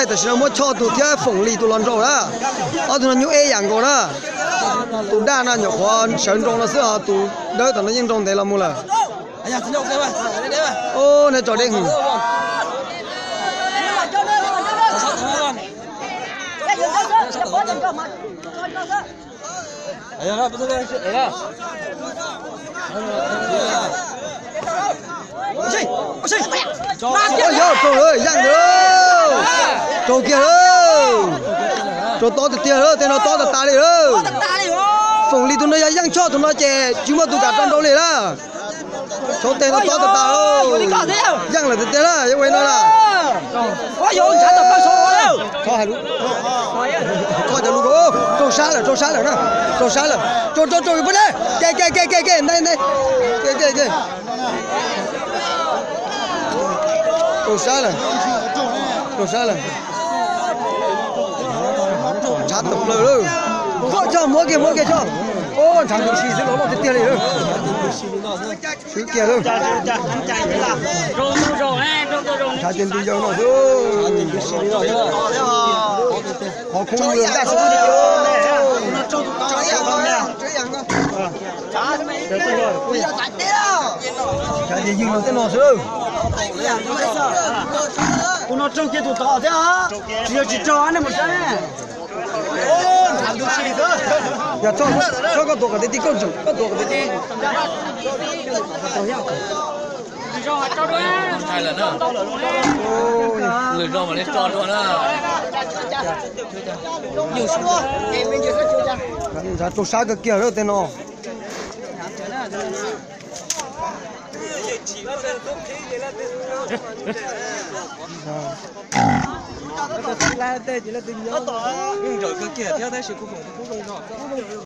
Tam sim no muab Choj tus thiab Foom Lis tus los nraus na. Ob tug no nyuaj eb yam nkaus na. Tus daj no nyuam qhuav sawv nroo no xwb, ho tus dawb tom no yeej nroo ntev los mus lawm. Neb tso deb heev. Yog raug lawm, yaej lawm, raug kiag lawm. Raug tob tiag tiag lawm, tej no tob tas tas li lawm. Foom Lis tus no yog yeej Choj tus no ces tsis muaj tus kam tso nraus li lawm. Tshauv tej no tob tas tas lawm. Yeej lawm tiag tiag na, yeej ua no na. Txhob hais lus, txhob cov lus, raug sab lawm, raug sab lawm na, raug sab lawm. Raug, raug, raug, pab ne, ke ke ke ke ke, ntej ntej, ke ke ke. Raug sab lawm, raug sab lawm. Ntshav tawm plaws lawm. Koj Choj, muab kiag, muab kiag Choj. Ntshav ntws si xwb, los loj tiag tiag li lawm. Swb kiag lawm. Ntshav ces nti yawg no xwb. Qhov khoob yawg daj xwb. Ntshav ces yawg no tej no xwb. Tus no raug kiag tus tod thiab, tsis yog tsis raug nej mus saib ne. Yog txhob, txhob koj tuav kom tiag tiag, koj tseem koj tuav kom tiag tiag. Lwm zaus mam li tso dua na. Ntshav raug sab kawg kiag lawm tej no. Nkawd kawg kiag thiab tab sis kuv foom kuv kub zoo.